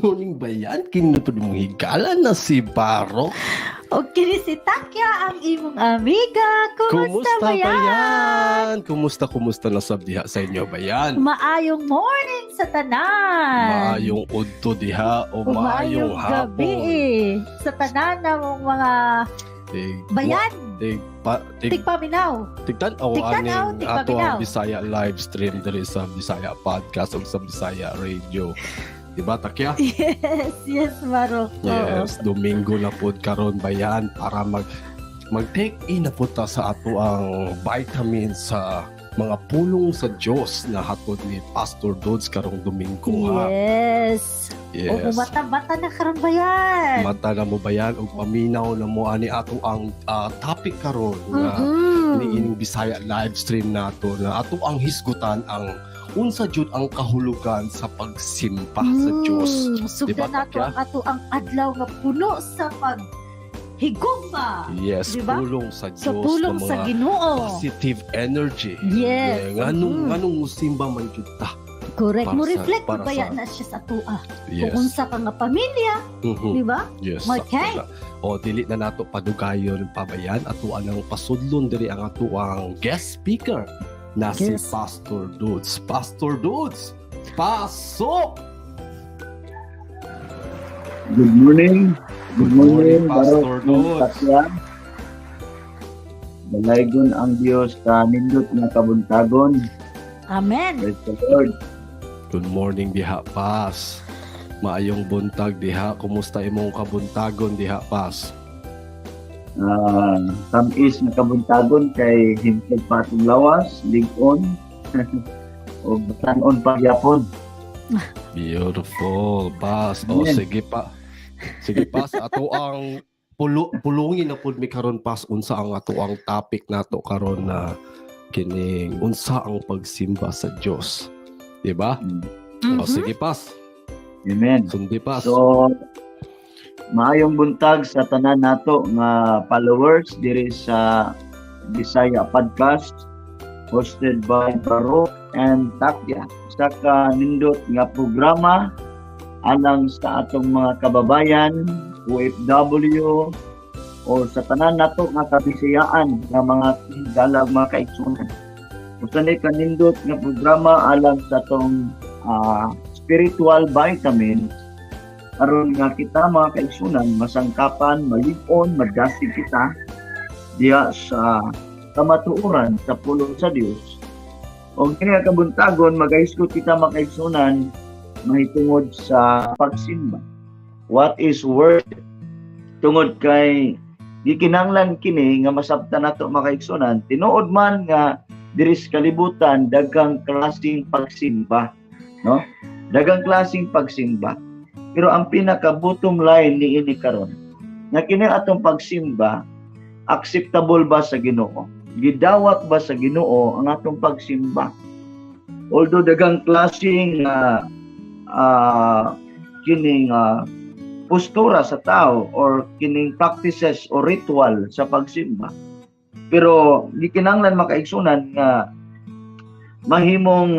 Morning bayan. Kini po mong higala na si Barok. O kini si Takya ang imong amiga. Kumusta, ba yan? Bayan? Kumusta, kumusta na sab diha sa inyo bayan? Maayong morning sa tanan. Maayong udto diha o O maayong hapon. Gabi sa tanan na mong mga Tig, bayan. Tig, pa, tig, Tigpaminaw. tigtan-aw Tigtan-aw, aning ato tigpaminaw. ang Bisaya live stream diri sa Bisaya Podcast ug sa Bisaya Radio. Diba, Takya? Yes, Marok. Oo. Yes, Domingo na pod karon bayan para mag take in na pod ta sa ato ang vitamins sa mga pulong sa Dios na hatod ni Pastor Dodds karong Domingo ha. Yes. Yes. O mata-mata na karon bayan. Mata na mo bayan ug paminaw na mo ani ato ang topic karon nga niining Bisaya live stream nato na ato ang hisgutan ang unsa jud ang kahulugan sa pagsimba sa Dios. Sugdan Diba, nato Takya? ang ato ang adlaw nga puno sa paghigugma. Yes, Diba? pulong sa Dios Sa pulong ng sa mga Ginoo. positive energy. Yes. Yeah, nganong nganong musimba man jud ta. Correct. Para Mo reflect para ba na siya sa atoa? Kung unsa ka nga pamilya, di ba? Yes. Okay. Sakto na. O dili na nato padugayon pabayan ato ang pasudlon diri ang ato ang guest speaker na si Pastor Dudes. Pastor Dudes, pasok! Good morning. Good Good morning, morning, Pastor Barok Dudes. Takya. Dalaygon ang Dios sa nindot nga kabuntagon. Amen. Praise the Lord. Good morning diha, Pas. Maayong buntag diha. Kumusta imong kabuntagon diha, Pas? Tamis nga kabuntagon kay himtog pa atong lawas, lig-on, o batanon pa gyapon. Beautiful, Pas. O Amen. sige pa. Sige Pas, ato ang pulungin na pud mi karon Pas unsa ang ato ang topic nato karon na kining unsa ang pagsimba sa Dios. Diba? O sige Pas, Amen. sundi Pas. So, maayong buntag sa tanan nato nga followers diri sa Bisaya Podcast hosted by Barok and Takya. Sa kanindot nga programa alang sa atong mga kababayan, OFW, o sa tanan nato nga kabisayaan nga mga higala, mga kaigsunan. Usa ni kanindot nga programa alang sa atong spiritual vitamin aron nga kita mga kaigsunan masangkapan, malig-on, madasig kita diha sa kamatuoran sa pulong sa Dios. Og kini nga kabuntagon magahisgot kita mga kaigsunan mahitungod sa pagsimba. What is worship? Tungod kay gikinahanglan kini nga masabtan nato mga kaigsunan, tinuod man nga diri sa kalibutan daghang klaseng pagsimba, no? Daghang klaseng pagsimba. Pero ang pinaka bottom line niini karon nga kini atong pagsimba acceptable ba sa Ginoo? Gidawat ba sa Ginoo ang atong pagsimba? Although daghang klaseng kining postura sa tao or kining practices or ritual sa pagsimba, pero gikinahanglan makaigsunan nga mahimong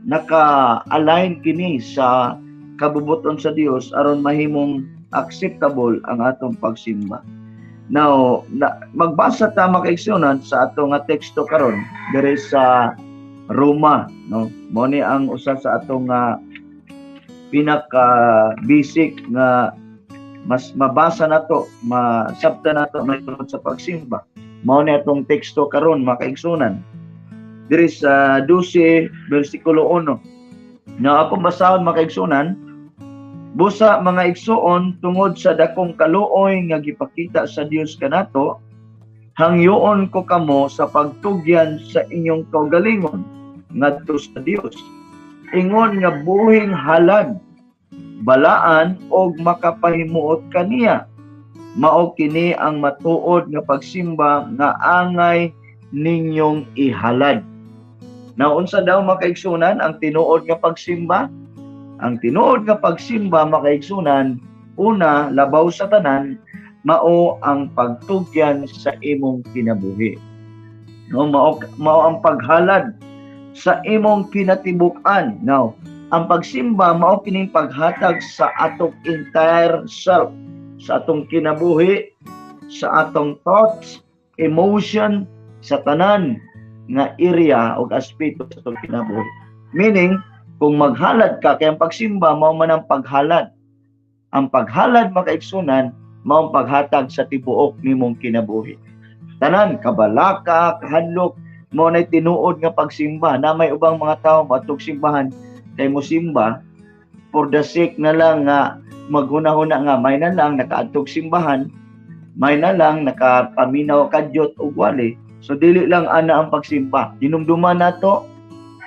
naka-align kini sa kabubuton sa Dios aron mahimong acceptable ang atong pagsimba. Now, magbasa ta makaigsunan sa atong nga teksto karon diri sa Roma, no? Mao ni ang usa sa atong pinaka basic nga mas mabasa nato, masabta nato mahitungod sa pagsimba. Mao ni atong teksto karon makaigsunan. Diri sa 12 bersikulo 1. Nga akong basahon makaigsunan, busa mga igsuon tungod sa dakong kaluoy nga gipakita sa Dios kanato, hangyoon ko kamo sa pagtugyan sa inyong kaugalingon ngadto sa Dios. Ingon nga buhing halad, balaan og makapahimuot kaniya. Mao kini ang matuod nga pagsimba nga angay ninyong ihalad. Naunsa daw makaigsunan ang tinuod nga pagsimba? Ang tinuod nga pagsimba makaigsunan, una labaw sa tanan, mao ang pagtugyan sa imong kinabuhi. No, mao ang paghalad sa imong kinatibuk-an. Now, Ang pagsimba mao kining paghatag sa atong entire self, sa atong kinabuhi, sa atong thoughts, emotion, sa tanan nga area o aspeto sa atong kinabuhi. Meaning, kung maghalad ka, kay ang pagsimba mao man ang paghalad. Ang paghalad, mga kaigsunan, mao ang paghatag sa tibuok nimong kinabuhi. Tanan, kabalaka, kahadlok, mao nay tinuod nga pagsimba. Na may ubang mga tao moadtog simbahan kay mosimba for the sake na lang nga maghuna-huna nga may na lang nakaadtog simbahan, may na lang nakapaminaw kadyot ug wali. So dili lang ana ang pagsimba. Dinumduman nato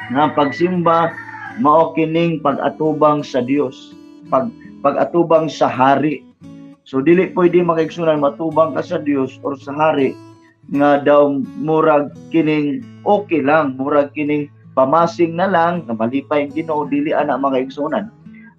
nga ang pagsimba mao kining pag-atubang sa Dios, pag-atubang sa hari. So dili pwede, mga kaigsunan, matubang ka sa Dios or sa hari nga daw murag kining okay lang, murag kining pamasing na lang nga malipay ang Ginoo. Dili ana, mga kaigsunan.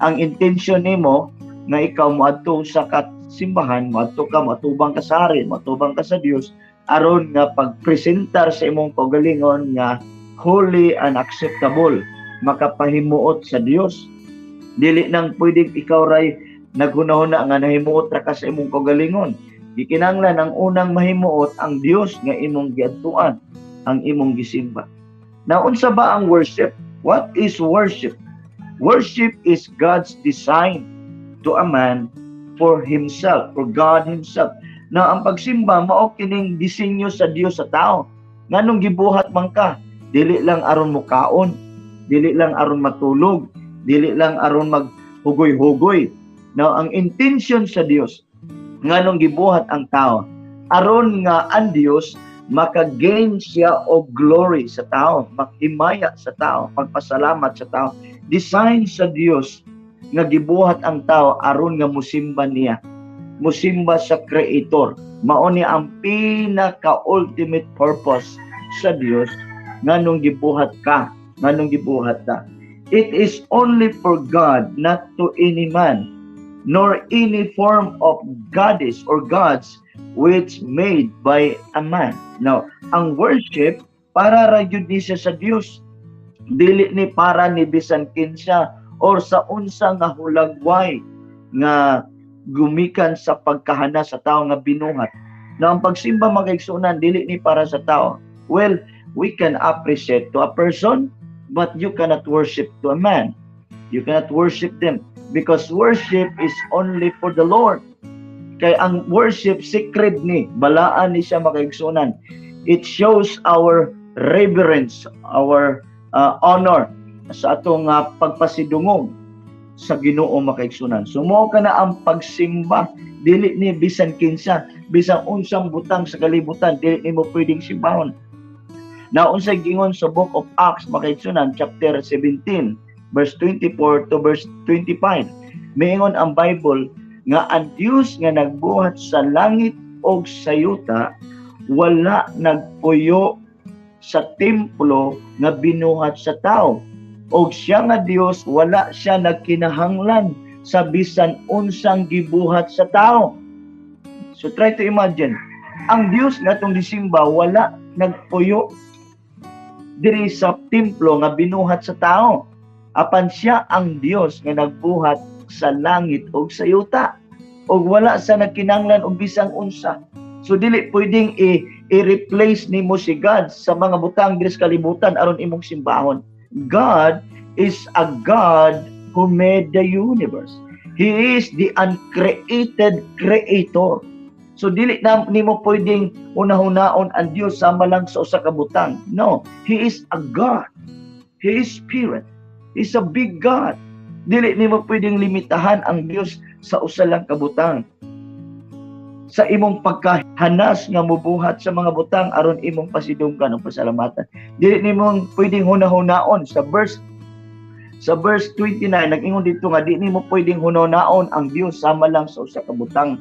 Ang intention nimo nga ikaw moadto sa simbahan, moadto ka, moatubang ka sa hari, moatubang ka sa Dios aron nga pagpresentar sa imong kaugalingon nga holy and acceptable, makapahimuot sa Dios. Dili nang pwedeng ikaw ray naghunahuna nga nahimuot ra ka sa imong kaugalingon. Gikinahanglan ang unang mahimuot ang Dios nga imong giadtuan, ang imong gisimba. Now, unsa ba ang worship? What is worship? Worship is God's design to a man for himself, for God himself. Now, ang pagsimba mao kining disenyo sa Dios sa tao. Nganong gibuhat man ka? Dili lang aron mukaon, dili lang aron matulog, dili lang aron maghugoy-hugoy. Now, ang intention sa Dios nganong gibuhat ang tao, aron nga ang Dios maka-gain siya og glory sa tao, maghimaya sa tao, magpasalamat sa tao. Design sa Dios nga gibuhat ang tao aron nga musimba niya. Musimba sa Creator. Mao ni ang pinaka-ultimate purpose sa Dios nganong gibuhat ka, nganong gibuhat ta. It is only for God, not to any man, nor any form of goddess or gods which made by a man. Now, ang worship para ra gyud ni siya sa Dios. Dili ni para ni bisan kinsa or sa unsa nga hulagway nga gumikan sa pagkahana sa tao nga binuhat. Now, ang pagsimba, mga kaigsunan, dili ni para sa tao. Well, we can appreciate to a person, but you cannot worship to a man. You cannot worship them because worship is only for the Lord. Kay ang worship sacred ni, balaan ni siya, mga kaigsunan. It shows our reverence, our honor sa atong pagpasidungog sa Ginoo, mga kaigsunan. So mao kana ang pagsimba, dili ni bisan kinsa, bisan unsang butang sa kalibutan, dili nimo pwedeng simbahon. Now, unsay gingon sa Book of Acts, mga kaigsunan, chapter 17, verse 24 to verse 25? Miingon ang Bible nga ang Dios nga nagbuhat sa langit og sa yuta wala nagpuyo sa templo nga binuhat sa tao. Og siya nga Dios wala siya nagkinahanglan sa bisan unsang gibuhat sa tao. So try to imagine, ang Dios nga atong gisimba wala nagpuyo diri sa templo nga binuhat sa tao. Apan siya ang Dios nga nagbuhat sa langit ug sa yuta. Ug wala sa nagkinahanglan og bisang unsa. So dili pwedeng i-replace nimo si God sa mga butang diri sa kalibutan aron imong simbahon. God is a God who made the universe. He is the uncreated creator. So dili na nimo pwedeng unahunaon ang Dios sama lang sa usa ka butang. No, He is a God. He is spirit. He's a big God. Dili nimo pwedeng limitahan ang Dios sa usa lang ka butang. Sa imong pagkahanas nga mubuhat sa mga butang aron imong pasidunggan o pasalamatan. Dili nimo pwedeng hunahunaon sa verse 29, nag-ingon dito nga di nimo pwedeng hunahunaon ang Dios sama lang sa usa ka butang,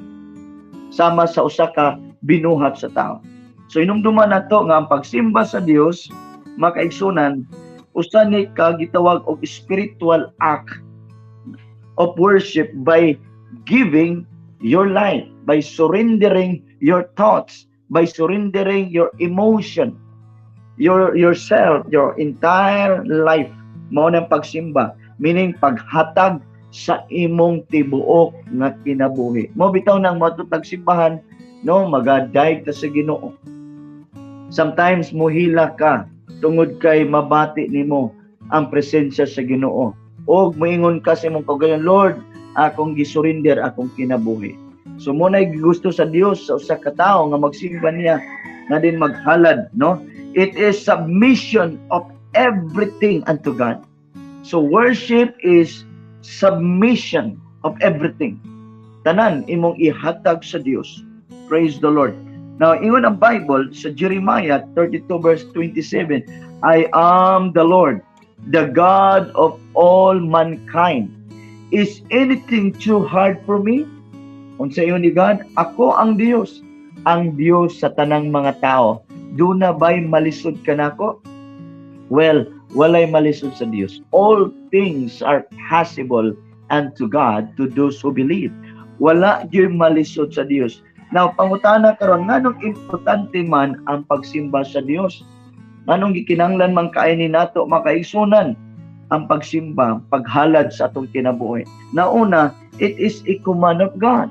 sama sa usa ka binuhat sa tao. So inumduman nato nga ang pagsimba sa Dios, mga kaigsunan, usa ni ka gitawag og spiritual act of worship by giving your life, by surrendering your thoughts, by surrendering your emotion, your yourself, your entire life. Mao nang pagsimba. Meaning paghatag sa imong tibuok nga kinabuhi. Mo bitaw nang moadto tag simbahan, no, magadayeg ta sa Ginoo. Sometimes muhila ka tungod kay mabati nimo ang presensya sa Ginoo. Og moingon ka sa imong kaugalingon, "Lord, akong gisurrender akong kinabuhi." So mo na gusto sa Dios sa usa ka tawo nga magsimba niya nga din maghalad, no? It is submission of everything unto God. So worship is submission of everything. Tanan imong ihatag sa Dios. Praise the Lord. Now, ingon ang Bible sa Jeremiah 32 verse 27, "I am the Lord, the God of all mankind. Is anything too hard for me?" Unsa ingon ni God? Ako ang Dios, ang Dios sa tanang mga tao. Duna ba'y malisod kanako? Well, walay malisod sa Dios. All things are possible unto God to those who believe. Wala gyud malisod sa Dios. Now, pangutana karon, nganong importante man ang pagsimba sa Dios? Nganong gikinahanglan man kaayo ni nato, makaigsunan, ang pagsimba, paghalad sa atong kinabuhi? Nauna, it is a command of God.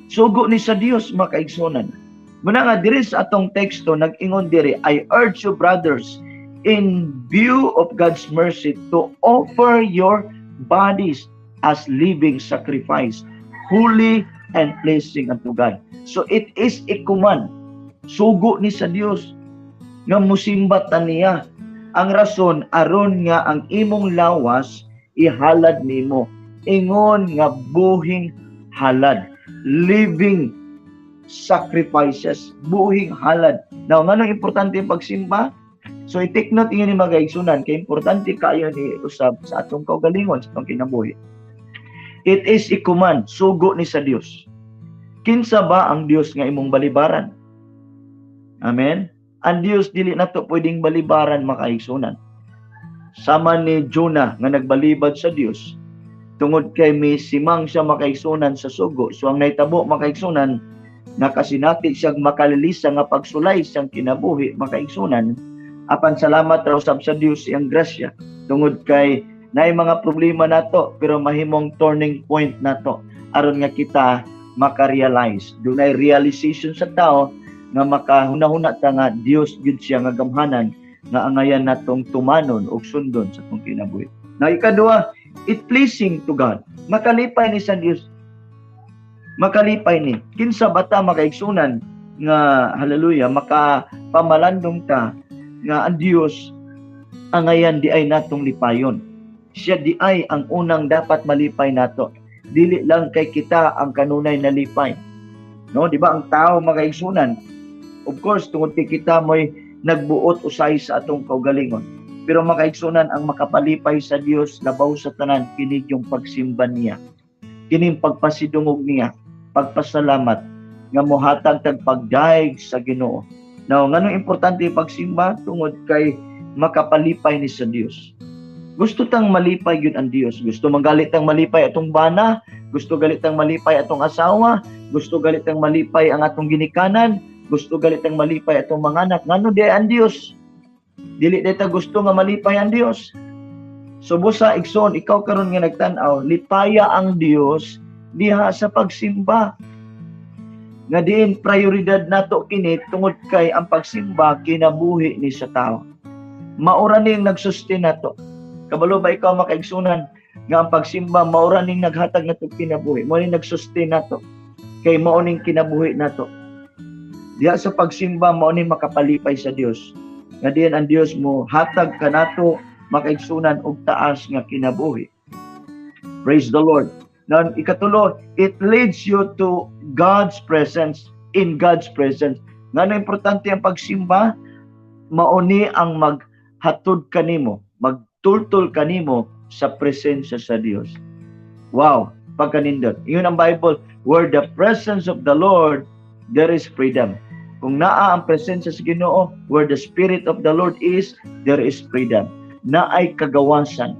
Sugo ni sa Dios, makaigsunan. Muna nga diri sa atong teksto nag-ingon diri, "I urge you, brothers, in view of God's mercy, to offer your bodies as living sacrifice, holy and pleasing unto God." So it is a command. Sugo ni sa Dios nga musimba ta niya. Ang rason, aron nga ang imong lawas ihalad nimo ingon nga buhing halad, living sacrifices, buhing halad. Now, nganong importante ang pagsimba? So, i-take note inyo ni mga igsunan, kay importante kaayo ni usab sa atong kaugalingon, sa atong kinabuhi. It is a command, sugo ni sa Dios. Kinsa ba ang Dios nga imong balibaran? Amen? Ang Dios dili nato pwedeng balibaran, makaigsunan. Sama ni Jonah nga nagbalibad sa Dios tungod kay may simang siya, makaigsunan, sa sugo. So ang nahitabo, makaigsunan, nakasinati siyang makalilisa nga pagsulay siyang kinabuhi, makaigsunan. Apan salamat raw sab sa Dios, iyang grasya, tungod kay naay mga problema nato pero mahimong turning point nato aron nga kita makarealize. Dunay realization sa tao nga makahuna-huna ta nga Dios gyud siya nga gamhanan nga angayan natong tumanon og sundon sa atong kinabuhi. Na ikaduha, it pleasing to God. Makalipay ni sa Dios. Makalipay ni. Kinsa ba ta, makaigsunan, nga hallelujah, makapamalandong ta nga ang Dios angayan di ay natong lipayon? Siya di ay ang unang dapat malipay nato. Dili lang kay kita ang kanunay nalipay. No, di ba ang tao, makaigsunan? Of course, tungod kay kita mo'y nagbuot usay sa atong kaugalingon. Pero makaigsunan, ang makapalipay sa Dios labaw sa tanan kini yung pagsimba niya. Kining pagpasidungog niya, pagpasalamat nga mohatag tag pagdayeg sa Ginoo. Now, nganong importante yung pagsimba? Tungod kay makapalipay ni sa Dios. Gusto tang malipay yun ang Dios. Gusto manggalit tang malipay atong bana, gusto galit tang malipay atong asawa, gusto galit tang malipay ang atong ginikanan, gusto galit tang malipay atong mga anak. Ngano di ang Dios? Dili ta gusto nga malipay ang Dios? So busa, igsoon, ikaw karon nga nagtan-aw, lipaya ang Dios diha sa pagsimba. Nga diin prioridad nato kini tungod kay ang pagsimba kinabuhi ni sa tao. Maura ning nagsustain nato. Kabalo ba ikaw, makaigsunan, nga ang pagsimba maura ning naghatag nato kinabuhi? Mao ning nagsustain nato. Kay mao ning kinabuhi nato. Diha sa pagsimba mao ning makapalipay sa Dios. Nga diyan ang Dios mo hatag kanato, makaigsunan, og taas nga kinabuhi. Praise the Lord. Now, ikatulo, it leads you to God's presence, in God's presence. Ngano importante ang pagsimba? Mauni ang maghatod kanimo, magtultol kanimo sa presensya sa Dios. Wow, pagkanindot. Yun ang Bible, where the presence of the Lord, there is freedom. Kung naa ang presensya sa Ginoo, where the Spirit of the Lord is, there is freedom. Naay kagawasan.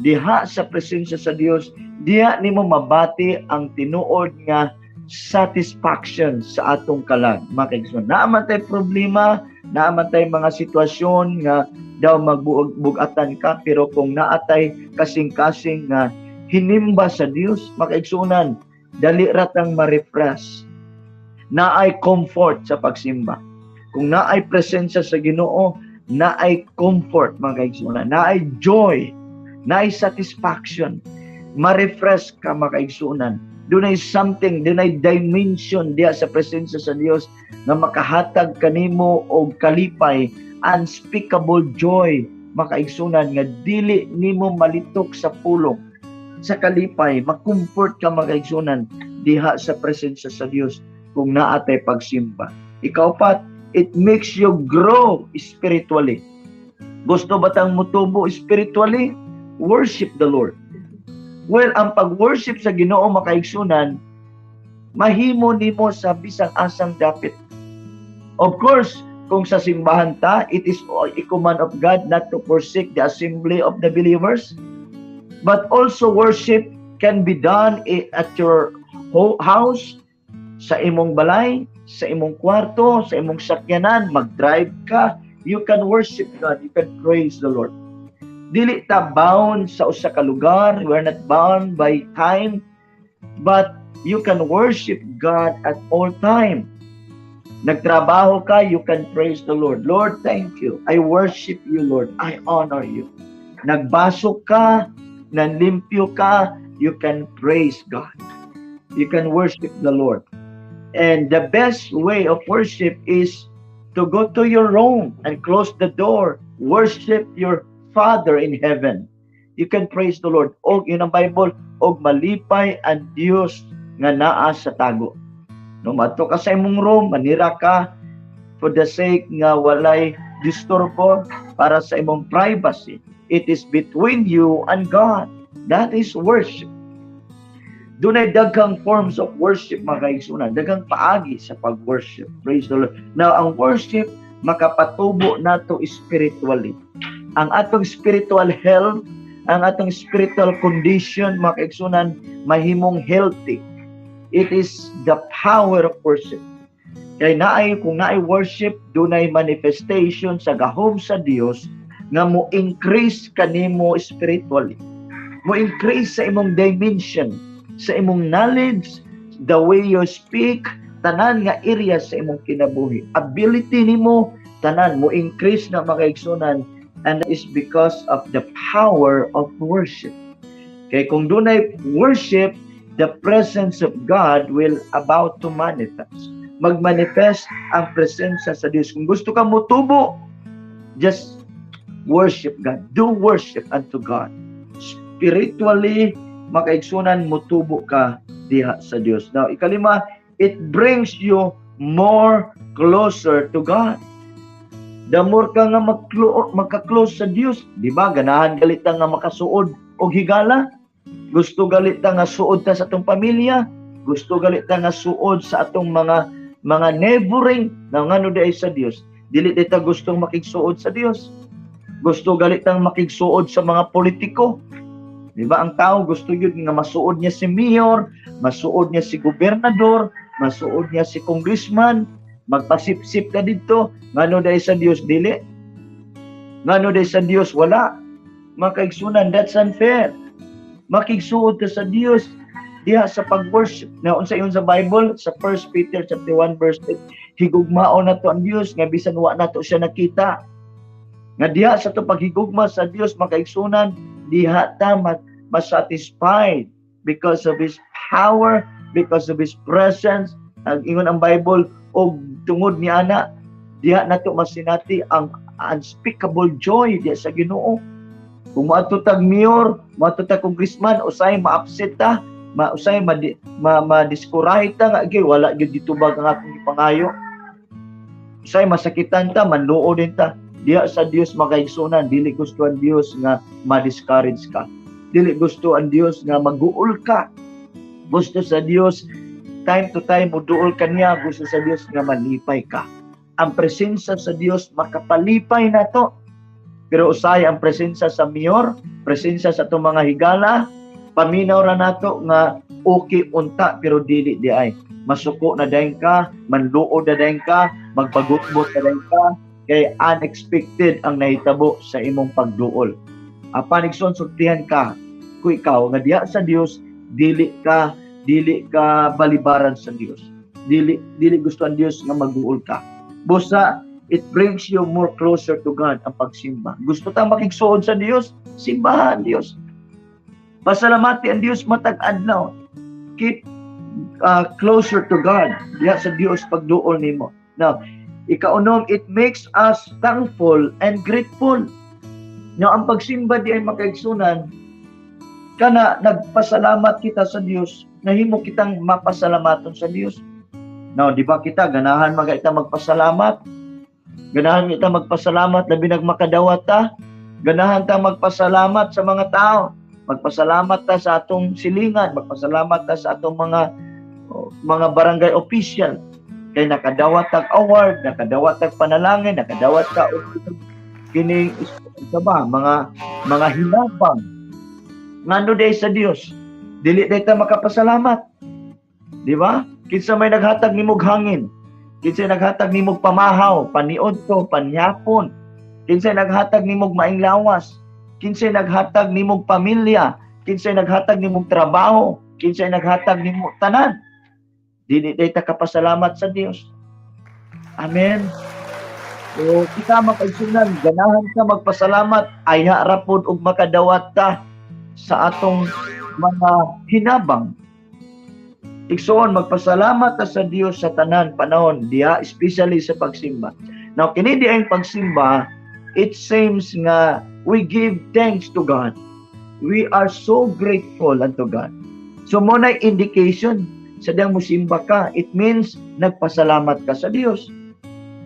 Diha sa presensya sa Dios, diha nimo mabati ang tinuod nga satisfaction sa atong kalag, mga kaigsoon. Naa man tay problema, naa man tay mga sitwasyon nga daw magbuag-bugatan ka, pero kung naatay kasing-kasing nga hinimba sa Dios, mga kaigsuonan, dali ra tang ma-refresh. Naay comfort sa pagsimba. Kung naay presensya sa Ginoo, naay comfort, mga kaigsuonan, naay joy, naay satisfaction. Ma-refresh ka, mga kaigsuonan. Dunay something, dunay dimension diha sa presensya sa Dios nga makahatag kanimo og kalipay, unspeakable joy, mga kaigsuonan, nga dili nimo malitok sa pulong sa kalipay. Ma-comfort ka, mga kaigsuonan, diha sa presensya sa Dios kung naa tay pagsimba. Ikaupat, it makes you grow spiritually. Gusto ba tang mutubo spiritually? Worship the Lord. Well, ang pag-worship sa Ginoo, mga kaigsuonan, mahimo nimo sa bisang asang dapit. Of course, kung sa simbahan ta, it is a command of God not to forsake the assembly of the believers. But also worship can be done at your house, sa imong balay, sa imong kwarto, sa imong sakyanan, mag-drive ka, you can worship God, you can praise the Lord. Dili ta bound sa usa ka lugar, we are not bound by time, but you can worship God at all time. Nagtrabaho ka, you can praise the Lord. "Lord, thank you. I worship you, Lord. I honor you." Nagbasok ka, nanlimpyo ka, you can praise God. You can worship the Lord. And the best way of worship is to go to your room and close the door. Worship your Father in heaven. You can praise the Lord. Og ingon ang Bible, og malipay ang Dios nga naa sa tago. No, maadto ka sa imong room, manira ka for the sake nga walay disturbo, para sa imong privacy. It is between you and God. That is worship. Dunay daghang forms of worship, mga kaigsuonan, daghang paagi sa pag-worship. Praise the Lord. Now, ang worship makapatubo nato spiritually. Ang atong spiritual health, ang atong spiritual condition, mga kaigsuonan, mahimong healthy. It is the power of worship. Kay naay kung naay worship, dunay manifestation sa gahom sa Dios nga mo increase kanimo spiritually. Mo increase sa imong dimension, sa imong knowledge, the way you speak, tanan nga area sa imong kinabuhi. Ability nimo, tanan mo increase na, mga kaigsuonan, and that is because of the power of worship. Kay kung dunay worship, the presence of God will about to manifest. Magmanifest ang presensya sa Dios. Kung gusto ka mutubo, just worship God. Do worship unto God. Spiritually, mga kaigsuonan, mutubo ka diha sa Dios. Now, ikalima, it brings you more closer to God. The more ka nga magka-close sa Dios, di ba? Ganahan gali ta nga makasuod og higala. Gusto gali ta nga suod ta sa atong pamilya. Gusto gali ta nga suod sa atong mga neighboring na ngano diay sa Dios? Dili di ta gustong makigsuod sa Dios. Gusto gali tang makigsuod sa mga politiko. Di ba ang tao gusto yun nga masuod niya si mayor, masuod niya si gobernador, masuod niya si congressman, magpasipsip ka dito, ngano diay sa Dios dili? Ngano diay sa Dios wala? Mga kaigsuonan, that's unfair. Makigsuod ka sa Dios diha sa pag-worship. Na unsa ingon sa Bible sa 1 Peter chapter 1 verse 8, higugmaon nato ang Dios nga bisan wa nato siya nakita. Nga diha sa to paghigugma sa Dios, mga kaigsuonan, diha ta ma-satisfied because of His power, because of His presence. Ang ingon ang Bible, og tungod ni ana, diha nato masinati ang unspeakable joy diha sa Ginoo. Kung moadto tag mayor, moadto tag congressman, usay ma-upset ta, usay ma-discourage ta nga gyud wala gyud gitubag ang akong gipangayo. Usay masakitan ta, manluo din ta. Diha sa Dios, mga kaigsuonan, dili gusto ang Dios nga ma-discourage ka. Dili gusto ang Dios nga maguol ka. Gusto sa Dios time to time muduol ka niya, gusto sa Dios nga malipay ka. Ang presensya sa Dios makapalipay nato. Pero usay ang presensya sa mayor, presensya sa atong mga higala, Paminaw ra nato nga okay unta, pero dili diay. Masuko na dayon ka, manluod na dayon ka, magbagutbot na dayon ka kay unexpected ang nahitabo sa imong pagduol. Apan, igsoon, sultihan ka kung ikaw nga diha sa Dios, dili ka balibaran sa Dios. Dili gusto ang Dios nga magduol ka. Busa it brings you more closer to God ang pagsimba. Gusto ta makigsuod sa Dios, simbahan Dios. Pasalamati ang Dios matag adlaw. Keep closer to God diha sa Dios pagduol nimo. Now, ikaunom, it makes us thankful and grateful. Now, ang pagsimba diay, makaigsunan, kana nagpasalamat kita sa Dios, nahimo kitang mapasalamaton sa Dios. Now, di ba kita ganahan man kita magpasalamat? Ganahan kita magpasalamat labi nag makadawat ta. Ganahan ta magpasalamat sa mga tao. Magpasalamat ta sa atong silingan, magpasalamat ta sa atong mga barangay official kay nakadawat tag award, nakadawat tag panalangin, nakadawat ka og kining isa ba mga hinabang. Ngano diay sa Dios dili diay ta makapasalamat, di ba? Kinsa may naghatag nimog hangin? Kinsa naghatag nimog pamahaw paniudto, panihapon? Kinsa naghatag nimog maing lawas? Kinsa naghatag nimog pamilya? Kinsa naghatag nimog trabaho? Kinsa naghatag nimo tanan? Dili diay ta kapasalamat sa Dios? Amen. So, kita, makaigsunan, ganahan ka magpasalamat, ayha ra pod og makadawat ta sa atong mga hinabang. Igsoon, magpasalamat ta sa Dios sa tanan panahon, diha especially sa pagsimba. Now, kini di ang pagsimba, it seems nga we give thanks to God. We are so grateful unto God. So mao na indication sa diyang musimba ka, it means nagpasalamat ka sa Dios.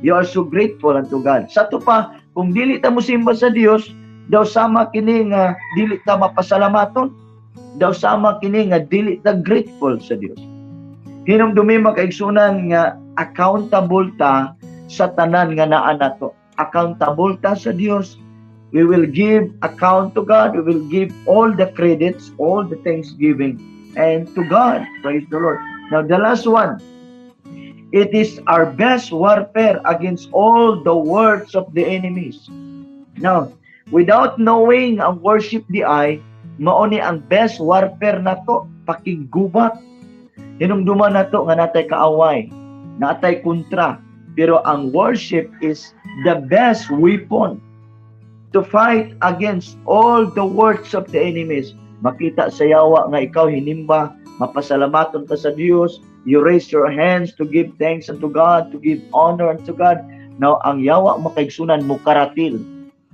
You are so grateful unto God. Sa ato pa, kung dili ta musimba sa Dios, daw sama kini nga dili ta mapasalamaton. Daw sama kini nga dili ta grateful sa Dios. Hinumdumi, makaigsunan, nga accountable ta sa tanan nga naa nato. Accountable ta sa Dios. We will give account to God. We will give all the credits, all the thanksgiving and to God. Praise the Lord. Now, the last one. It is our best warfare against all the words of the enemies. Now, without knowing ang worship diay, mao ni ang best warfare nato, pakiggubat. Hinumduman nato nga natay kaaway, natay kontra, pero ang worship is the best weapon to fight against all the words of the enemies. Makita sa yawa nga ikaw hinimba, mapasalamaton ka sa Dios, you raise your hands to give thanks unto God, to give honor unto God. Now, ang yawa, makaigsunan, mo karatil.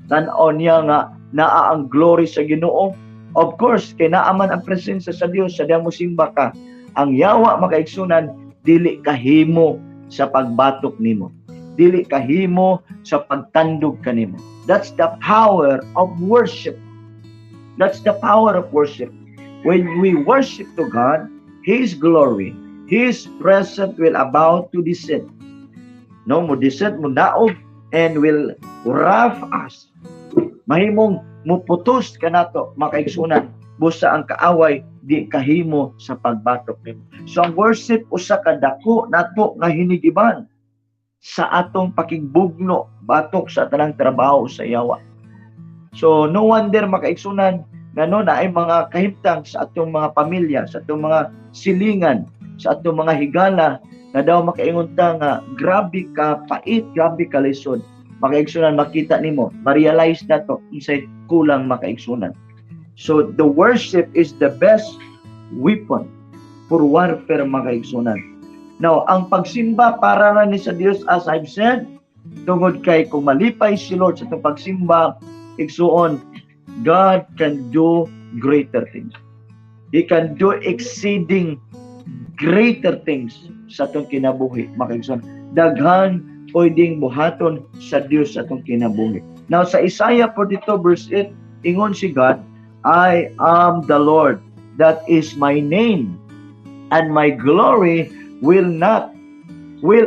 Tan-aw niya nga naa ang glory sa Ginoo. Of course, kay naa man ang presensya sa Dios sa diyang mosimba ka. Ang yawa, makaigsunan, dili kahimo sa pagbatok nimo. Dili kahimo sa pagtandog kanimo. That's the power of worship. That's the power of worship. When we worship to God, His glory, His presence will about to descend. No, mo descend, mo naog, and will wrap us. Mahimong muputos kanato, makaigsunan, busa ang kaaway di kahimo sa pagbatok nimo. So ang worship usa ka dako nato nga hinigiban sa atong pakigbugno batok sa tanang trabaho sa yawa. So no wonder, makaigsunan, nga no naay mga kahimtang sa atong mga pamilya, sa atong mga silingan, sa atong mga higala na daw makaingon ta nga grabe ka pait, grabe ka lisod. Makaigsunan, makita nimo, ma-realize na to unsay kulang, makaigsunan. So the worship is the best weapon for warfare, makaigsunan. Now, ang pagsimba para ra ni sa Dios, as I've said, tungod kay kung malipay si Lord sa itong pagsimba, igsuon, God can do greater things. He can do exceeding greater things sa atong kinabuhi, makaigsoon. Daghan pwedeng buhaton sa Dios sa atong kinabuhi. Now, sa Isaiah 42 verse 8, ingon si God, "I am the Lord, that is my name, and my glory will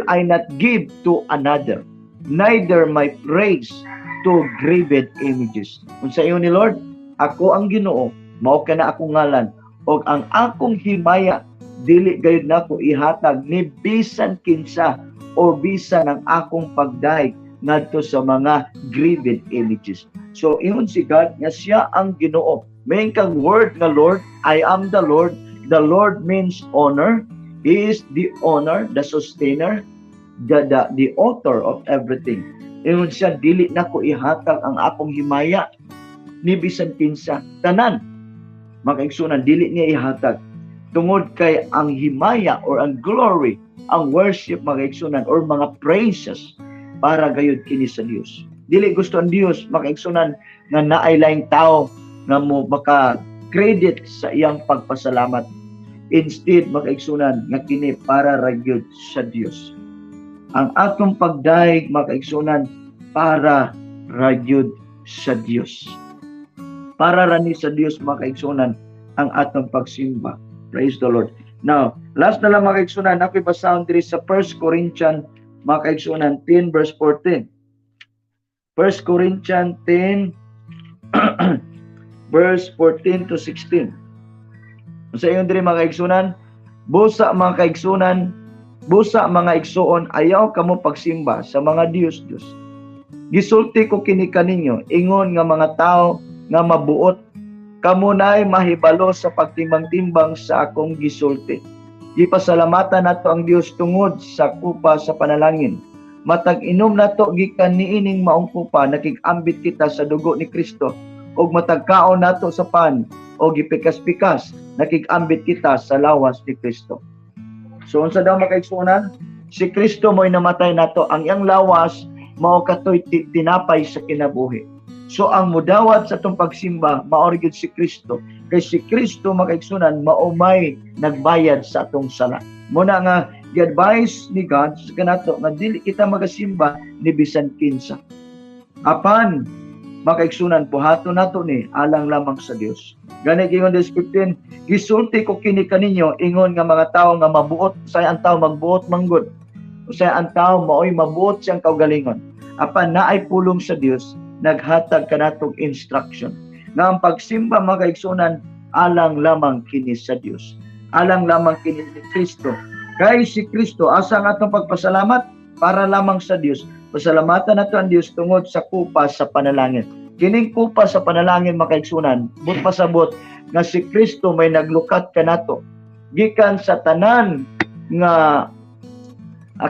I not give to another, neither my praise to graven images." Unsa ingon ni Lord? Ako ang Ginoo, mao kana akong ngalan. Og ang akong himaya dili gayud nako ihatag ni bisan kinsa o bisan ang akong pagdayeg ngadto sa mga graven images. So ingon si God nga siya ang Ginoo. May kang word nga Lord, "I am the Lord." The Lord means honor. He is the honor, the sustainer, the author of everything. Ingon siya, dili nako ihatag ang akong himaya ni bisan kinsa. Tanan, mga kaigsuonan, dili niya ihatag. Tungod kay ang himaya or ang glory, ang worship, mga kaigsuonan, or mga praises para gayud kini sa Dios. Dili gusto ang Dios, mga kaigsuonan, nga naay laing tao nga mo maka credit sa iyang pagpasalamat. Instead, mga kaigsuonan, nga kini para ra gyud sa Dios. Ang atong pagdayeg, mga kaigsuonan, para ra gyud sa Dios. Para ra ni sa Dios, mga kaigsuonan, ang atong pagsimba. Praise the Lord. Now, last na lang, mga kaigsuonan, ako'y basahon diri sa 1 Corinthians, mga kaigsuonan, 10 verse 14. 1 Corinthians 10 verse 14 to 16. Sa ingon diri, mga kaigsuonan, "Busa, mga kaigsuonan, busa, mga igsuon, ayaw kamo pagsimba sa mga Diyos Diyos. Gisulti ko kini kaninyo ingon nga mga tao nga mabuot. Kamo na'y mahibalo sa pagtimbang-timbang sa akong gisulti. Gipasalamatan nato ang Dios tungod sa kupa sa panalangin. Matag inom nato gikan niining maong kupa, nakig-ambit kita sa dugo ni Kristo, ug matag kaon nato sa pan o gipikas-pikas, nakig-ambit kita sa lawas ni Kristo." So unsa daw, mga kaigsuonan? Si Kristo mo'y namatay nato, ang iyang lawas mao katoy tinapay sa kinabuhi. So ang mudawat sa atong pagsimba mao gyud si Kristo. Kay si Kristo, mga kaigsuonan, mao may nagbayad sa atong sala. Muna nga gi-advise ni God sa kanato nga dili kita magasimba ni bisan kinsa. Apan, mga kaigsuonan, buhaton nato ni alang lamang sa Dios. Gani ingon verse 15, "Gisulti ko kini kaninyo ingon nga mga tawo nga mabuot." Say ang tao magbuot manggod. Usay ang tao maoy mabuot siyang kaugalingon. Apan naay pulong sa Dios naghatag kanatong instruction nga ang pagsimba, mga kaigsuonan, alang lamang kini sa Dios. Alang lamang kini ni Kristo. Kay si Kristo, asa ang atong pagpasalamat? Para lamang sa Dios. Pasalamatan nato ang Dios tungod sa kupa sa panalangin. Kining kupa sa panalangin, mga kaigsuonan, but pasabot nga si Kristo may naglukat kanato gikan sa tanan nga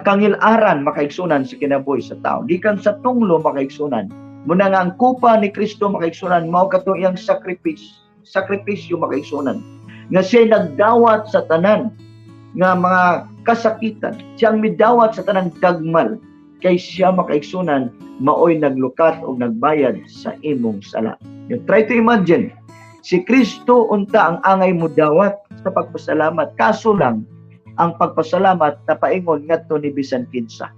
kangil-aran, mga kaigsuonan, sa kinabuhi sa tao. Gikan sa tunglo, mga kaigsuonan. Muna nga ang kupa ni Kristo, mga kaigsuonan, mao kato iyang sakripisyo, mga kaigsuonan. Nga siya nagdawat sa tanan nga mga kasakitan. Siyang midawat sa tanang dagmal kay siya, mga kaigsuonan, maoy naglukat o nagbayad sa imong sala. You try to imagine, si Kristo unta ang angay mudawat sa pagpasalamat. Kaso lang, ang pagpasalamat napaingon ngadto ni bisan kinsa.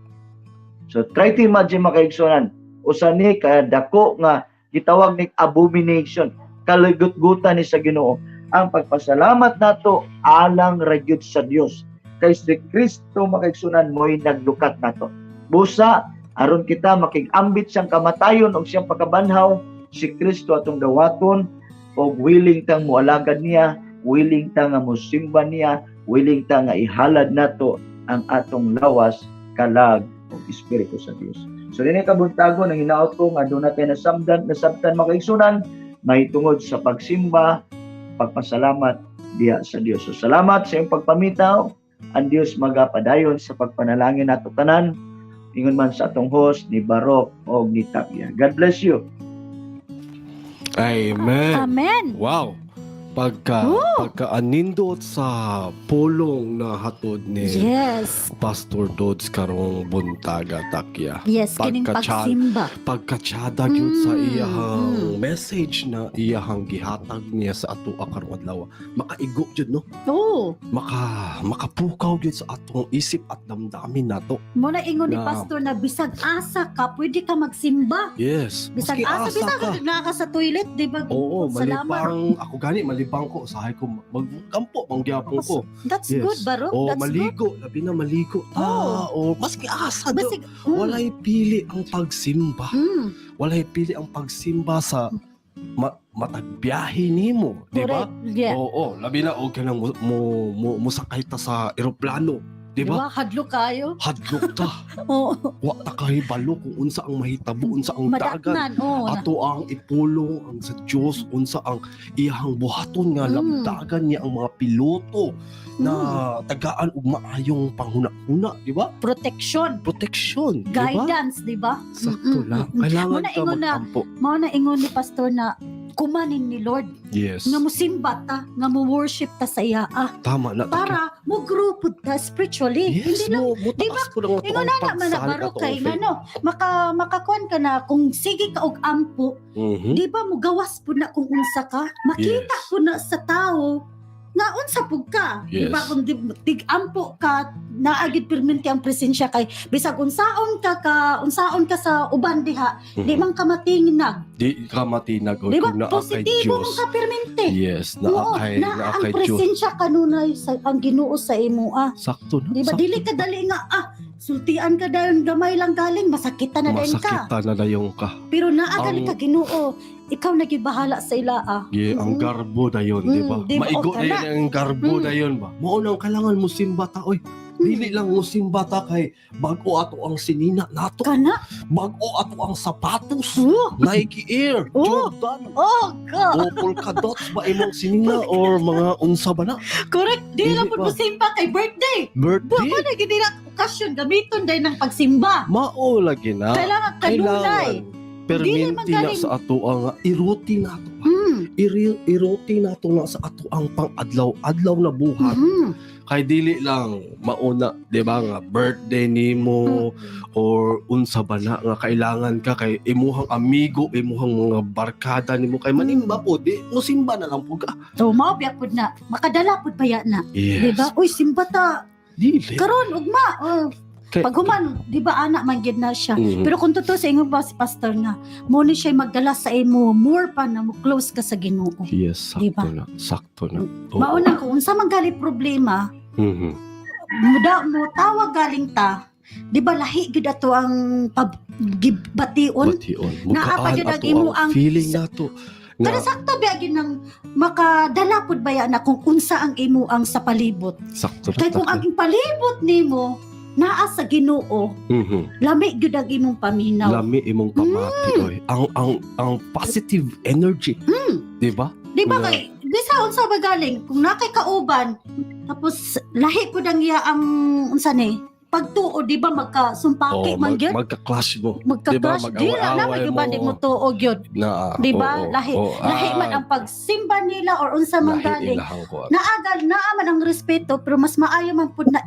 So try to imagine, mga kaigsuonan, usa ni ka dako nga gitawag ni abomination, kalugutgutan ni sa Ginoo. Ang pagpasalamat nato alang ra gyud sa Dios. Kay si Kristo, mga kaigsuonan, mo'y naglukat nato. Busa aron kita makig-ambit siyang kamatayon og siyang pagkabanhaw, si Kristo atong dawaton og willing tang moalagad niya, willing ta nga mosimba niya, willing ta nga ihalad nato ang atong lawas, kalag ug espiritu sa Dios. So dinhi kabuntagon ang hinaot ko nga duna tay nasabtan, mga kaigsuonan, mahitungod sa pagsimba, pagpasalamat diha sa Dios. So salamat sa iyong pagpamitaw. Ang Dios magapadayon sa pagpanalangin nato tanan. Ingon man sa atong host ni Barok og ni Tapia. God bless you. Amen. Amen. Wow. Pagka Woo! Pagka anindot sa pulong na hatod ni Pastor Dodds karong buntaga, Takya. Yes, kining pagsimba. Pagkatsada gyud sa iyahang message na iyahang gihatag niya sa ato karong adlaw. Makaigo jud, no? Oo. Makapukaw gyud sa atong isip at damdamin nato. Mo na ingon ni Pastor na bisag asa ka, pwede ka magsimba. Yes. Bisag Maski asa, bisag ka. naa ka sa toilet, di ba? Oo, Salamat. Malibang ako gani, malibang ko usahay ko magkampo mangyapon ko. That's good, Barok. O That's good. Maligo, labi na maligo ta. Oo. O maski asa do. Basig, Walay pili ang pagsimba. Walay pili ang pagsimba sa matag biyahe nimo, di ba? Correct. Yeah. Oo, labi na og kanang mo musakay ta sa eroplano, di ba? Di ba? Hadlo kayo. Hadlok ta. Oo. Wa ta kahibalo kung unsa ang mahitabo, unsa ang dagan. Madaknan. Oo. Ato ang ipulong ang sa Dios, unsa ang iyahang buhaton nga lamdagan niya ang mga piloto na tagaan og maayong panghuna-huna, di ba? Protection. Protection, di ba? Guidance, di ba? Sakto lang. Kailangan Muna ka ingon na- magampo. Mao na ingon ni pastor na kumanin ni Lord nga musimba ta, nga mo worship ta sa iya ah, Tama na. para mo grow pud ta spiritually. Yes, Hindi lang mo di mutaas po lang ato ingon ang na na man na pagsalig baro ato kay ang faith. ngano makakuan ka na kung sige ka og ampo, di ba mo gawas pud na kung unsa ka, makita pud na sa tao nga unsa pud ka, di ba? Kung tig-ampo ka, naa gyud permente ang presensya kay bisag unsaon ka ka unsaon ka sa uban diha, di man ka matinag. Di ka matinag o Di ba? kung naa kay Positibo Diyos. man ka permente. Yes, naa Oo, kay na naa ang kay Diyos. presensya kanunay sa ang Ginoo sa imo ah. Sakto na. Di ba? Sakto. Dili ka dali nga ah, sultian ka dayon gamay lang galing, masakitan na dayon ka. Masakitan na dayon ka. Pero naa gali ka Ginoo, ikaw na gyud bahala sa ila ah. Yeah, ang garbo dayon, di ba? Di ba? Maigo O, kana. na ang garbo dayon ba? Mao na ang kailangan mo simba ta oy. Dili lang mo simba ta kay bag-o ato ang sinina nato, Kana? bag-o ato ang sapatos, Oh, Nike Air, Oh. Jordan, oh God. o polka dots ba imong sinina or mga unsa ba na? Correct. Dili lang Dili pud ba? mo simba kay birthday. Birthday. Buwa na gid nila okasyon gamiton day ng pagsimba. Mao lagi na. Kailangan kanunay. Kailangan Dili man perminti na galing- sa ato ang iruti nato. Iruti nato na sa ato ang pang-adlaw-adlaw na buhat. Kay dili lang mauna, di ba nga birthday nimo or unsa ba na nga kailangan ka kay imuhang amigo, imuhang mga barkada nimo kay manimba po di musimba na lang po ka. So mao biya pud na makadala pud baya na. Yes. Di ba? Uy, simba ta. Dili. Karon ugma. Oh, paghuman, di ba ana man gid na siya. Pero kung totoo sa ingon ba si pastor nga, mo ni siya magdala sa imo more pa na mo close ka sa Ginoo. Yes, Di sakto ba? na. Sakto na. Oo. Mao na kung unsa man gali problema, muda mo tawag galing ta, di ba lahi gyud ato ang bation? Bation. Naa pa Mukaan gyud ang ato imo ang ang- feeling nato. Nga, Kada sakto ba gyud nang makadala pud baya na kung unsa ang imo ang sa palibot. Sakto na. Kay kung ang palibot nimo naa sa Ginoo, lami gyud ang imong paminaw. Lami imong pamati oy. Ang positive energy. Di ba? Di ba Nga. kay bisa unsa ba galing kung naa kay kauban tapos lahi pud ang iya ang unsa ni pagtuo, di ba magkasumpaki Oh, man gyud? Magka-clash mo. Magka-clash Di ba, di lang na mag-away-away may uban di mo. mo tuo gyud. Na, Di ba? Oo, oo, Lahi man ang pagsimba nila or unsa man lahi galing. ilahang kuan. Naagal naa man ang respeto pero mas maayo man pud na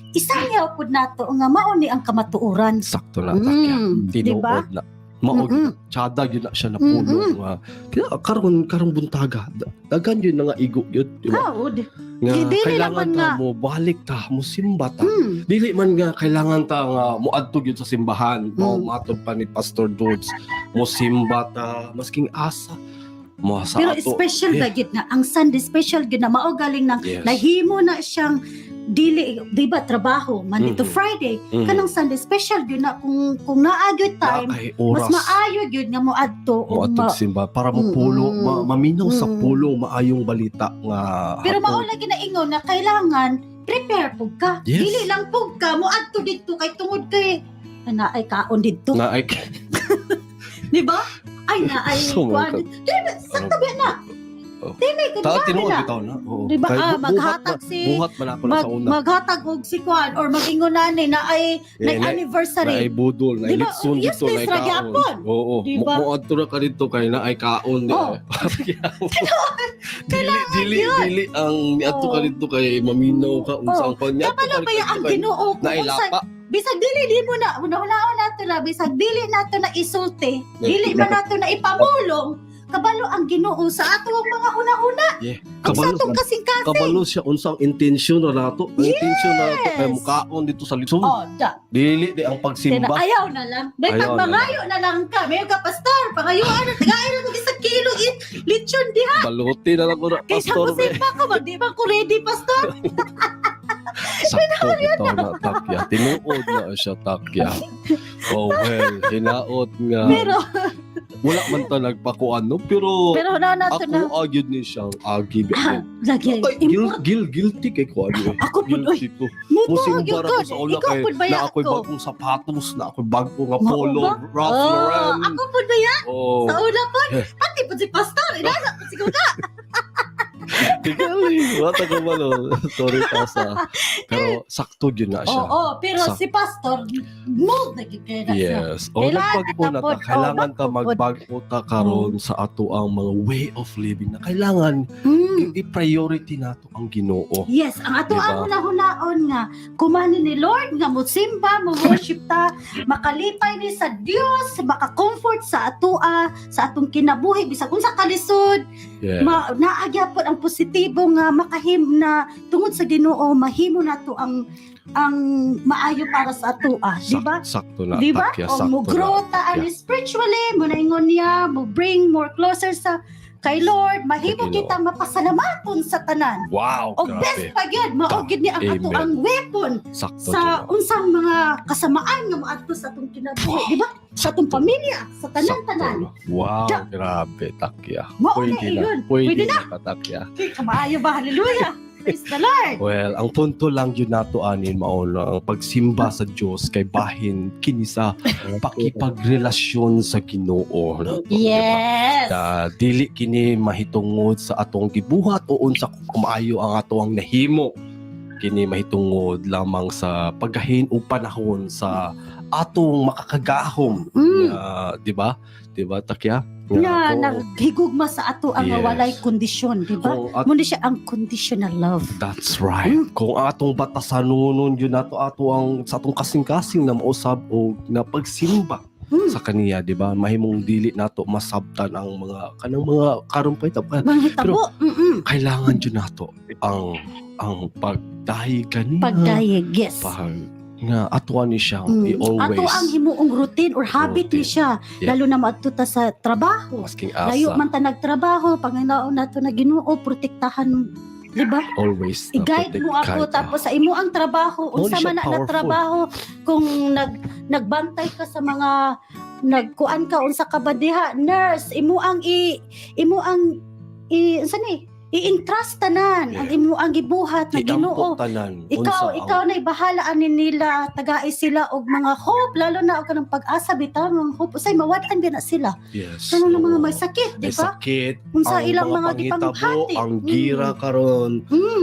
isangyaw pud nato nga mao ni ang kamatuoran. Sakto na takya. Di ba? Tinuod na. Mao tsada gyud na siya na puno nga. Kaya karon karong buntaga, dagan yun na nga igo yun, di ba? Ha, ud. Nga Dili lang kailangan man ta nga. mo balik ta, mo simba ta. Dili man nga kailangan ta nga moadto gyud sa simbahan. Mao matod pa ni Pastor Dudes, mo simba ta masking asa mo sa Pero ato. special ba gyud na ang Sunday special gyud na mao galing nang nahimo na siyang dili, di ba, trabaho Monday to Friday, kanang Sunday special gyud na kung naa gyud time, Na kay mas oras maayo gyud nga moadto mo og atog simba para mo pulo, maminaw sa pulong maayong balita nga Pero hatod. mao lagi na ingon na kailangan prepare pug ka. Dili lang pug ka moadto didto kay tungod kay na ay kaon didto, Na ay di ba? Ay na ay So, kuan. Di ba sakto ba na? Oh. Dili ko Ta na tinuod na. bitaw na. Oo. Di ba Kay ah, buhat maghatag si buhat man ako na sa una. maghatag og si kuan or magingon na ni na ay Eh, na anniversary. Na ay budol, na Di ba, litson dito, useless na ay ra kaon. gyapon. Oo. Di ba? Mo adto ra ka dito kay na ay kaon di. Oh. Dili dili yun. dili ang niadto ka Oh. dito kay maminaw ka unsa ang kuan niya. Kabalo ba ya ang Ginoo kung Na ay unsa lapa. bisag dili di mo na una-unaon nato na bisag dili nato na isulti, dili man nato na ipamulong, kabalo ang Ginoo sa ato ang mga una-una, ang sa Kabalo atong kasing-kasing. kabalo siya unsa ang intensyon ra nato. Ang intensyon na nato kay mukaon dito sa litson. Oh, da. Dili di ang Kaya pagsimba. ayaw na lang. May Ayaw na pagmangayo na lang ka. May ka, pastor, pangayuan na tagay na kog isang kilo it lechon diha. Baluti na lang ko na, Kaysa pastor. mo simba ko, mag di ba ko ready, pastor? Sakto bitaw na takya. Tinuod na siya takya. Oh well, hinaot nga. Pero Wala man ta nagpakuan, no? Pero, Pero na na to ako na. Agyud ni siyang agi. Ah, lagi. Ay, guilty kay ko ano eh. Ako pud, oy. Guilty ko. Muto Musimba gyud ra ko. ko sa una Ikaw kay pud ba na ako'y ako? bagong sapatos, na ako'y bago nga Mao polo, ba? Ralph Oh, Lauren. ako pud ba ya? Oh. Sa una pud. Yeah. Pati pud si pastor. Inana pud siguro ka. Kigali. Wala ko malo. Sorry pa sa. Pero sakto yun na siya. Oo, pero si pastor mold na gyud kay na siya. Yes. O Kailangan nagbago na ta. tapod. Kailangan Oh, ta magbago ta karon sa ato ang mga way of living na kailangan i-priority nato ang Ginoo. Yes, ang ato Diba? ang hunahunaon nga kumani ni Lord nga mo simba, mo worship ta, makalipay ni sa Dios, maka-comfort sa atoa, sa atong kinabuhi bisag unsa kalisod, ma naa gyapon ang positibo nga makahim na tungod sa Ginoo mahimo nato ang maayo para sa atoa, di ba? Sakto na. Di ba? Takya, O sakto mo na. grow ta ani spiritually, mo naingon niya, mo bring more closer sa kay Lord, mahimo Sa Ginoo. kita mapasalamaton sa tanan. Wow, O best grabe. pa gyud, mao gyud ni ang ato Amen. ang weapon Sakto sa gyud. unsang mga kasamaan nga moadto sa atong kinabuhi, di ba? Sa atong pamilya, sa tanan-tanan. Sakto. Wow, Da. grabe, takya. Mao na Pwede na. iyon. Pwede, Pwede na, katakya. Okay, kamaayo ba? Hallelujah. Praise the Lord. Well, ang punto lang yun nato anin mao na ang pagsimba sa Dios kay bahin kini sa pakipagrelasyon sa Ginoo nato, di ba? Yes. Da, dili kini mahitungod sa atong gibuhat o unsa kung maayo ang atong nahimo, kini mahitungod lamang sa paggahin o panahon sa atong makakagahom nga, di ba, di ba, takya? Nga naghigugma sa ato ang walay kondisyon, di ba? Kung at, Muna siya ang conditional love. That's right. Kung atong batasanon yun nato ato ang sa atong kasing-kasing na mausab o na pagsimba sa kaniya, di ba? Mahimong dili nato masabtan ang mga kanang mga karon pa ito. Manghitabo. Kailangan yun nato ang pagdahi kaniya. Pagdayeg, yes. Pag nga atuan ni siya i-always Ato ang himuong routine or habit ni Routine. siya. Lalo na maadto ta sa trabaho. Masking asa. Layo man ta nagtrabaho, Panginoon nato na Ginoo, protektahan, di ba? Always na I-guide mo ako protect ka. tapos sa imo ang trabaho, Mao ni unsa siya man na, na powerful. trabaho, kung nagbantay ka sa mga nagkuan ka unsa ka ba diha, nurse, imo ang i unsa ni, i-entrust tanan ang imo ang gibuhat na Iampo Ginoo. tanan. Ikaw, Unsa ang- ikaw na bahala ani nila, tagai sila og mga hope, lalo na og kanang pag-asa bitaw mga hope, usay mawad-an ba na sila. Yes. Lalo na mga Oo. may sakit, di May ba? sakit, Unsa ang ilang mga panghitabo, gipanghati. ang gira karon,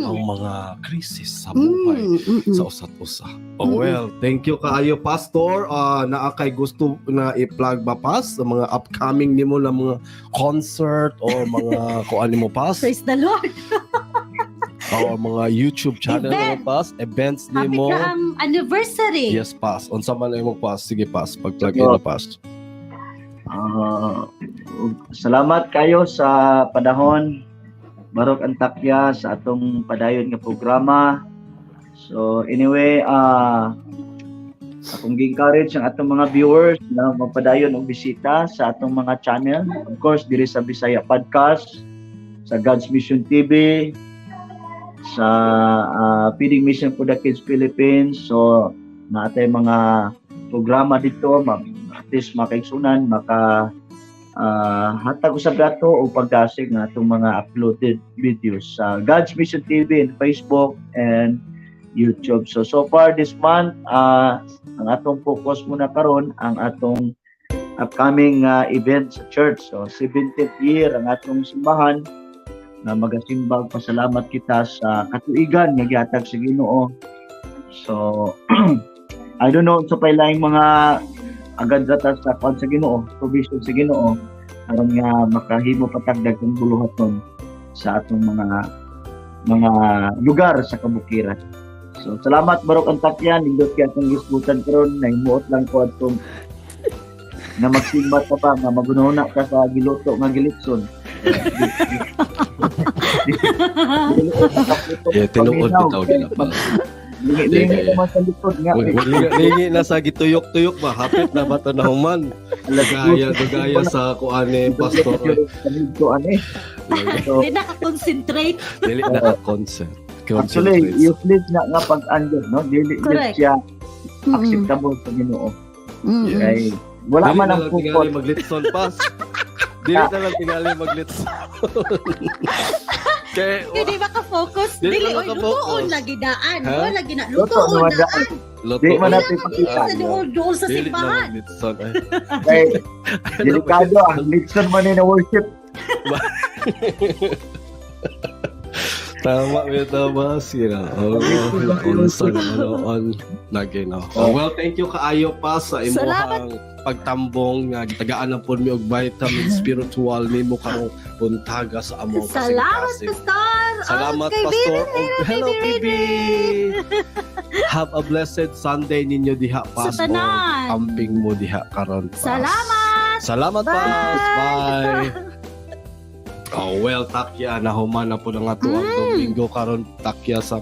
ang mga krisis sa buhay sa usat usa. Oh, well, thank you kaayo, Pastor. Naa kay gusto na i-plug ba, pas sa mga upcoming nimo na mga concert or mga kuan nimo, pas? Praise the Lord. O mga YouTube channel nimo, Event. pas, events Happy nimo. na ang anniversary. Yes, pas. Unsa man imong pas? Sige, pas, pag-plug in na, pas. Salamat kayo sa panahon, Barok Antakya, sa atong padayon nga programa. So anyway, akong gi-encourage ang atong mga viewers na magpadayon og bisita sa atong mga channel. Of course, diri sa Bisaya Podcast, sa God's Mission TV, sa Feeding Mission for the Kids Philippines. So naatay mga programa dito, at least makaigsunan, maka hatag usab ato o pagdasig nga atong mga uploaded videos sa God's Mission TV in Facebook and YouTube. So so far this month, ang atong focus muna karon ang atong upcoming event sa church. So 70th year ang atong simbahan na magasimbag pasalamat kita sa katuigan nga gihatag sa Ginoo. So I don't know sa pailaing mga agad rata sa kwan sa Ginoo, provision sa Ginoo aron nga makahimo patagdag ng buluhaton sa atong mga lugar sa kabukiran. So salamat, Barok Antakyan, nindot kay atong gisgutan karon, nahimuot lang ko atong na magsimba ka pa nga magunahuna ka sa giluto nga gilitson. Yeah, tinuod bitaw gina pa. Lingi-lingi naman sa likod nga. Lingi na sa gituyok-tuyok ba? Hapit na ba ito na human? Gaya, gaya sa kuan ni Pastor. Dito ani. So, Di naka-concentrate. Dili na ka-concert. actually, Concentrate. useless na nga pag-anjod, no? Dili dili siya acceptable sa Ginoo. Kay wala Dili man na ang lang tingali pukot. maglitson, pas. Dili na lang tingali maglitson. Kay Hindi ba ka focus? Dili Dili, ba oy, ka-focus? lutoon lagi daan. Ha? Wala lagi na Luto lutoon naman daan. Luto. Di man natin Lagi pakita. sa duol duol sa Dili na simbahan. maglitson. Ay. Kay delikado ang litson man ni na worship. Tama ba tama sila. Oh, unsa naman noon lagi no. Oh, well, thank you kaayo pa sa Salamat. imuhang pagtambong nga gitagaan na pud mi og vitamin spiritual nimo karong buntaga sa among Salamat, kasing-kasing. Pastor. Salamat, Okay, Pastor. baby, Og hello, baby, baby. Have a blessed Sunday ninyo diha, Sa Pas. tanan. Amping mo diha karon, Pas. Salamat. Salamat, Bye. Pas. Bye. Oh, well, takya na human na po ang ato ang Domingo karon, takya, sa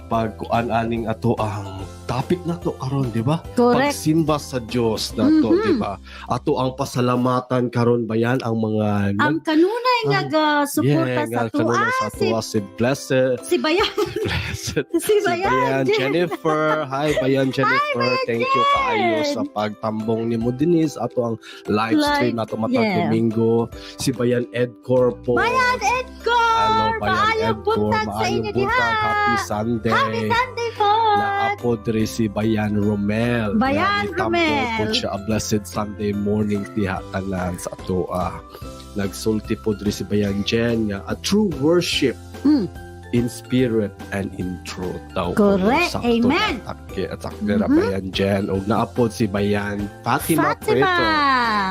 pagkuan aning ato ang topic na to karon, di ba? Correct. Pagsimba sa Dios na to, di ba? Ato ang pasalamatan karon bayan ang mga Ang kanunay nga ga-suporta yeah, sa nga tuwa kanunay sa tuwa si Blessed si Bayan Blessed si si Bayan Bayan Jennifer. Hi, Bayan Jennifer. Thank you kaayo Jen. sa pagtambong nimo Denise ato ang live stream nato matag Domingo. Si Bayan Ed Corpo. Bayan Edgar. Hello, Bayan Maayong Edcor. buntag sa Maayong inyo diha. buntag. Happy Sunday. Happy Sunday po. Naapo diri si Bayan Romel. Bayan Nga nitambong Romel. po siya a blessed Sunday morning diha tanan sa atoa. Nagsulti po diri si Bayan Jen nga a true worship in spirit and in truth daw. Correct. Sakto Amen. na Takte ra Bayan Jen. Og naapod si Bayan Fatima, Fatima. Preto.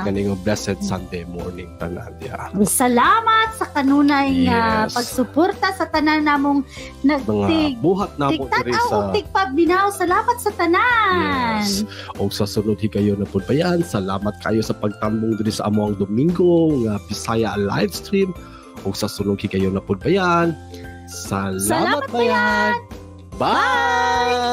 Kaning blessed Sunday morning tanan diha. Salamat sa kanunay nga pagsuporta sa tanan namong Mga nagtig buhat namo diri tigtan-aw sa ug tigpabinaw. Salamat sa tanan. Yes. Og sa sunod higayon na pud bayan, salamat kayo sa pagtambong diri sa among Domingo nga Bisaya live stream. Og sa sunod higayon na pud bayan. Salamat, Salamat, bayan. Bye.